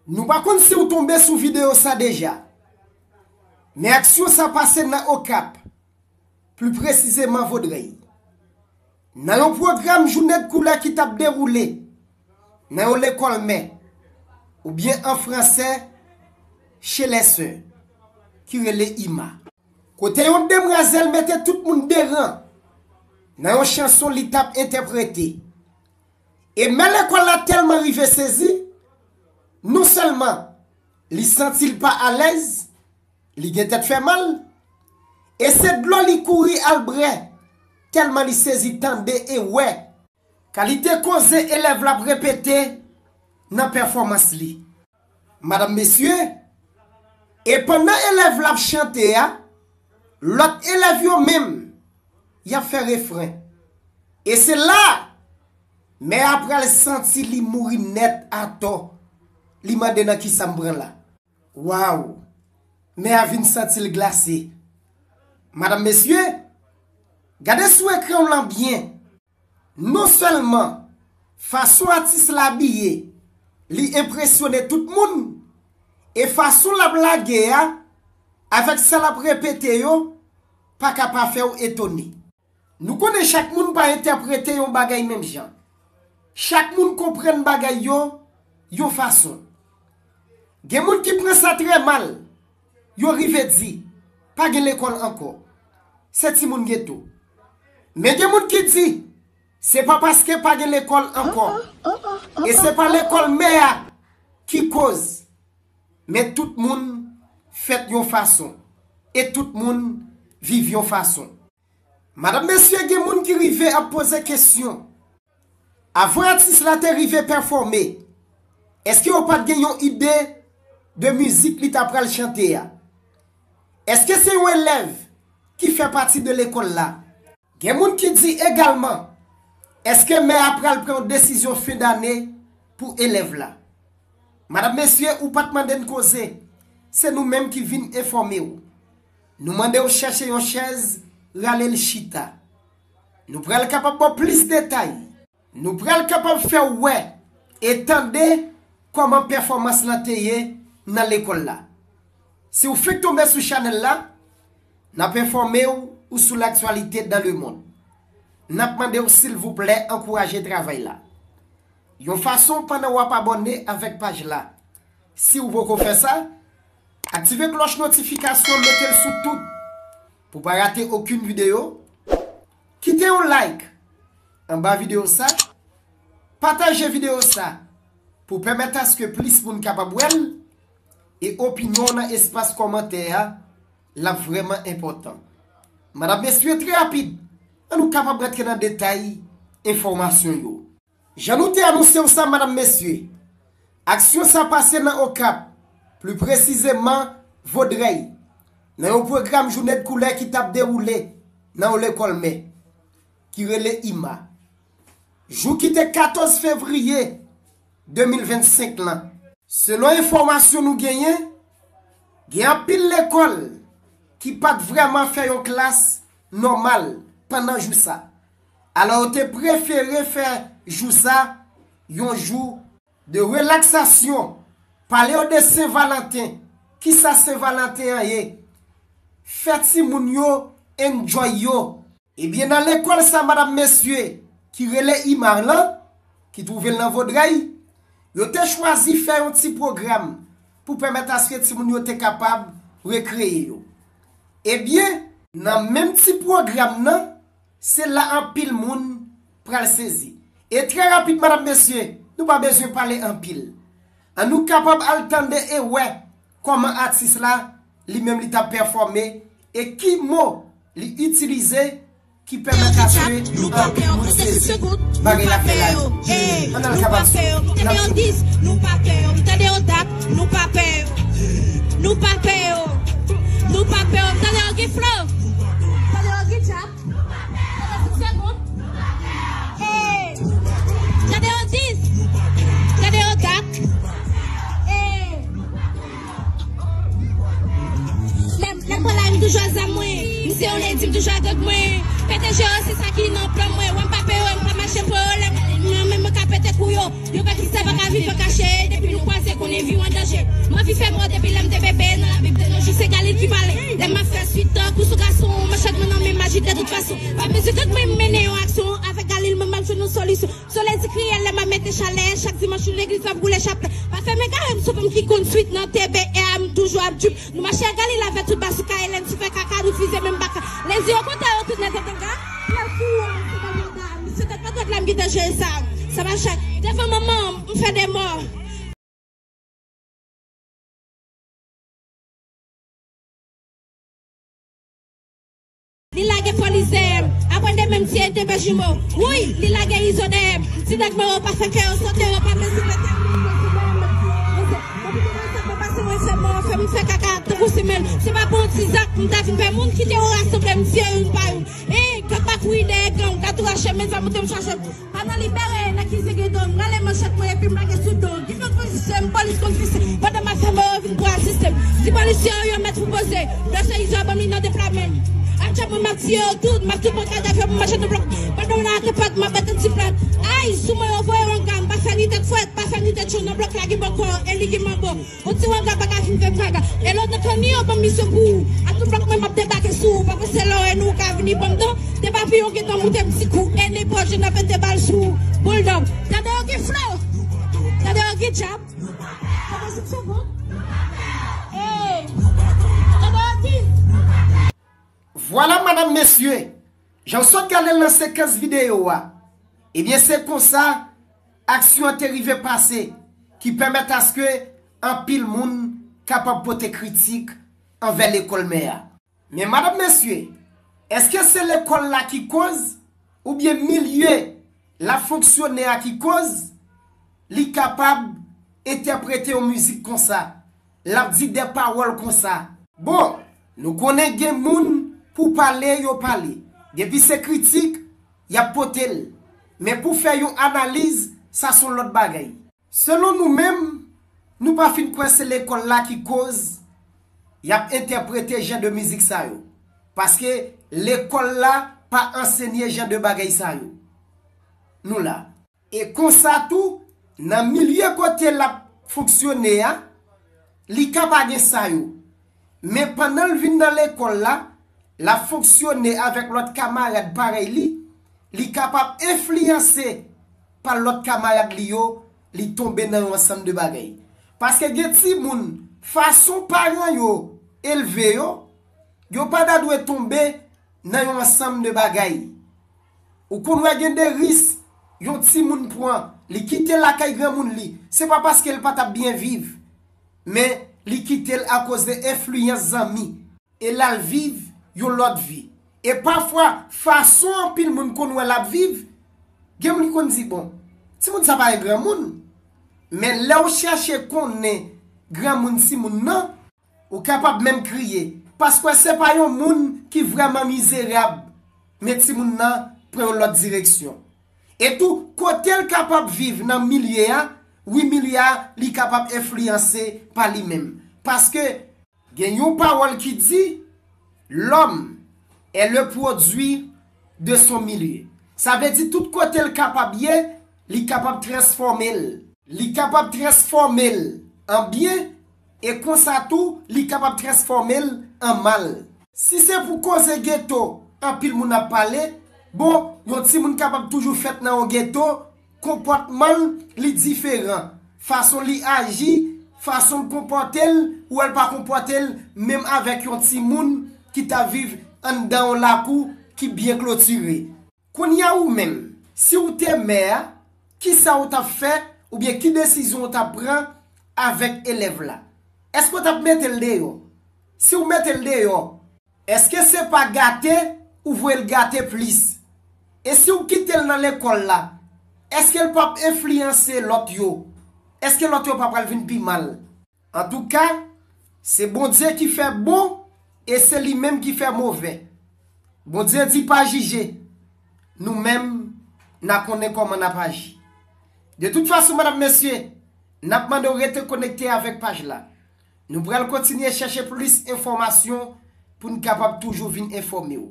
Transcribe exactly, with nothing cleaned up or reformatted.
Nou pa konn si w tonbe sou videyo sa deja, men aksyon sa pase nan Okap, pli presizeman Vodrèy. Nan yon pwogram jounen de koulè ki t ap dewoule nan yon lekòl mè, oubyen an fransè, chez les sœurs, ki rele Ima. Kote yon demwazèl mete tout moun deran nan yon chanson li t ap entèprete. E mè lekòl la tèlman rive sezi, non sèlman li santi l pa alèz, li gen tèt fè mal, e se dlo li kouri al brè, tèlman li sezi tande e wè kalite koze elèv la ap repete nan pèfòmans li. Madanm, mesye, e pandan elèv la ap chante a, lòt elèv yo menm, y ap fè refren. E se la, mè a pral santi li mouri nèt atò. Li mande nan kisa m pran la. Waw! Mè a vin santi l glase. Madanm, mesye, gade sou ekran w lan byen. Non sèlman fason atis la abiye, li enpresyone tout moun, e fason l ap lage a, avèk sa l ap repete yo, pa ka pa fè w etone. Nou konnen chak moun pa entèprete yon bagay menm jan. Chak moun konprann bagay yo yon fason. Gen moun ki pran sa trè mal, yo rive di, pa gen lekòl ankò. Se timoun geto. Men gen moun ki di, se pa paske pa gen lekòl ankò. E se pa lekòl mè a ki koz. Men tout moun fèt yon fason. E tout moun viv yon fason. Madanm, mesye, gen moun ki rive ap poze kesyon. Avan atis la te rive pèfòme, èske yo pa t gen yon ide de mizik li ta pral chante a? Èske se yon elèv ki fè pati de lekòl la? Gen moun ki di egalman, èske mè a pral pran yon desizyon fen dane pou elèv la? Madanm, mesye, ou pa t mande n koze, se nou menm ki vin enfòme w. Nou mande w chèche yon chèz, rale l chita. Nou pral kapab ba w plis detay. Nou pral kapab fè w wè e tande kòman pèfòmans lan te ye nan lekòl la. Si w fenk tonbe sou chanèl la, n ap enfòme w ou sou l'actualité dans le monde. N ap mande w silvouplè ankouraje travay la yon fason pandan w ap abòne avèk paj la. Si w poko fè sa, aktive klòch notifikasyon, mete l sou tout pou pa rate okenn videyo. Kite yon like anba videyo sa, pataje videyo sa pou pèmèt aske plis moun kapab wè l, e opinyon w nan espas kòmantè a, l ap vrèman enpòtan. Madanm, mesye, trè rapid, ann nou kapab rantre nan detay enfòmasyon yo. Jan nou te anonse w sa, madanm, mesye, aksyon sa pase nan Okap, pli presizeman Vodrèy, nan yon pwogram jounen de koulè ki t ap dewoule nan yon lekòl mè, ki rele Ima. Jou ki te katòz fevriye de mil vennsenk lan. Selon enfòmasyon nou genyen, gen anpil lekòl ki pa t vrèman fè yon klas nòmal pandan jou sa. Alò, yo te prefere fè jou sa yon jou de relaksasyon. Pale yo de Sen Valanten. Kisa Sen Valanten an ye? Fè timoun yo enjoy yo. Ebyen, nan lekòl sa, madanm, mesye, ki rele Ima lan, ki twouve l nan Vodrèy, yo te chwazi fè yon ti pwogram pou pèmèt aske timoun yo te kapab rekreye yo. Ebyen, nan menm ti pwogram nan, se la anpil moun pral sezi. E trè rapid, madanm, mesye, nou pa bezwen pale anpil. Ann nou kapab al tande e wè kòman atis la, li menm, li t ap pèfòme e ki mo li itilize ki pèmèt aske anpil moun sezi. Bagay la fè la. Ann al kapab swiv. Tande yo dis, nou pa pè yo. Tande yo dat, nou pa pè yo. Nou pa pè yo. Nou pa pè yo. Tande yo gen flow. Tande yo gen djab. Tande yo sou segonn. Hey. Tande yo dis. Tande yo dat. Hey. Lè, lè m pran lari, m toujou ak zam mwen. M se yon ledi, m toujou ak gang mwen. Pete je yo, se sa ki nan plan mwen. Wè m pa pè yo, m pa mache pou yo. Lè m, mwen menm, mwen ka pete kou yo. Yo pa ki sa pa ka viv, pa kache. Depi nou kwaze, Konnen vi w an danje. M anvi fè mò depi lè m te bebe. Nan Labib de nos jours se Galil ki pale. Lè m ap fè swit tankou sou gason, manchèt mwen nan men m ajite tout fason. Pa bezwen tann mwen m mennen yon aksyon. Avèk Galil mwen m ap jwenn yon solisyon. Solèy di kriyèl lè m ap mete chalè. Chak dimanch yon legliz m ap woule chaplet. Pa fèmen kare m sove m ki konn swit nan T B A m toujou ap drip. Nou mache ak Galil avèk tout bazouka e lè n sou fè kaka nou fize menm baka. Lè n di yo kontan yo tounen tèt an ka. Lè kou an se pa manda. Misye tèt pa dwat la m gentan jere sa. Sa pa chak. Devan manman m fè de mò. Li lage folize m. Apre demen m tiye de bèt jimo. Wi, li lage izo dèyè m. Ti nèg mwen yo pa fè kè yo sote, yo pa mezire tè yo. Mwen pito nan sa mwen pase mwen fè mò, fè m fè kaka tankou simen. Se pa pou yon ti zak m ta vin fè moun kite yo rasanble m tiye youn pa youn. Ey, gad pa kouri dèyè gang, gad tou rache men zam ou te m chache. Pa nan libere, nan ki se gen do m. Rale manchèt mwen epi m lage sou do. Gen lòt pozisyon, m polis konn fise. Pandan m ap fè mò yo vin pou asiste m. Di polisye yo, yo mèt pou poze. Dosye izo a ban m li nan de pla men m. Ak djab mwen m ap tiye yo tout. M ap tou pran kadav yo pou mache nan blòk. Pandan m nan ate pòt, m ap bat yon ti plat. Ay, sou mwen yo voye wanga. M pa fè ni tèt fwèt, pa fè ni tèt cho nan blòk la gen bòkò. E li gen manbo. Yon ti wanga pa ka fin fè m gaga. E lòt nan kanni yo ban m misyon pou ou. Ak tout blòk mwen m ap debake sou ou. Pa panse lè w wè nou ou ka vini ban m non. Te papiyon gentan moute m ti kou. E nenpòt je n ap mete bal sou ou. Bouldòg. Tande yo gen flo. Tande yo gen djab. Tande yo gen djab. Ey. Tande yo di. Vwala, madam, mesye, jan w sot gade l nan sekans videyo a, ebyen, se konsa aksyon an te rive pase, ki pèmèt aske anpil moun kapab pote kritik anvè lekòl mè a. Men, madam, mesye, èske se lekòl la ki koz, oubyen milye l ap fonksyone a ki koz? Li kapab entèprete yon mizik konsa, l ap di de pawòl konsa. Bon, nou konnen gen moun pou pale yo pale. Depi se kritik, y ap pote l. Men pou fè yon analiz, sa se yon lòt bagay. Selon nou menm, nou pa fin kwè se lekòl la ki koz y ap entèprete jan de mizik sa yo. Paske lekòl la pa ansenye jan de bagay sa yo. Nou la. E konsa tou, nan milye kote l ap fonksyone a, li ka pa gen sa yo. Men pandan l vin nan lekòl la, l ap fonksyone avèk lòt kamarad parèy li, li kapab enfliyanse pa lòt kamarad li yo, li tonbe nan yon ansanm de bagay. Paske gen timoun, fason paran yo elve yo, yo pa ta dwe tonbe nan yon ansanm de bagay. Ou konn wè gen de ris yon timoun pran, li kite lakay granmoun li, se pa paske l pa t ap byen viv, men li kite l akoz de enfliyans zanmi, e l al viv yon lòt vi. E pafwa, fason anpil moun konn wè l ap viv, gen moun ki konn di, "Bon, timoun sa pa yon granmoun." Men lè w chèche konnen granmoun timoun nan, ou kapab menm kriye, paske se pa yon moun ki vrèman mizerab, men timoun nan pran yon lòt direksyon. E tou, kote l kapab viv nan milye a, wi, milye a, li kapab enfliyanse pa li menm. Paske gen yon pawòl ki di, "L'homme est le produit de son milieu." Sa vle di tout kote l kapab ye, li kapab transfòme l. Li kapab transfòme l an byen, e konsa tou, li kapab transfòme l an mal. Si se pou koze geto, anpil moun ap pale, bon, yon timoun kapab toujou fèt nan yon geto, konpòtman l, li diferan. Fason li aji, fason l konpòte l, ou wè l pa konpòte l menm avèk yon timoun ki ta viv anndan yon lakou ki byen klotire. Kounye a ou menm, si w te mè a, kisa w t ap fè oubyen ki desizyon w t ap pran avèk elèv la? Èske w t ap mete l deyò? Si w mete l deyò, èske se pa gate ou voye l gate plis? E si w kite l nan lekòl la, èske l p ap enfliyanse lòt yo? Èske lòt yo pa pral vin pi mal? Antouka, se Bondye ki fè bon e se li menm ki fè movè. Bondye di pa jije. Nou menm, n a konnen kòman n ap aji. De tout fason, madam, mesye, n ap mande w rete konekte avèk paj la. Nou pral kontinye chèche plis enfòmasyon pou n kapab toujou vin enfòme w.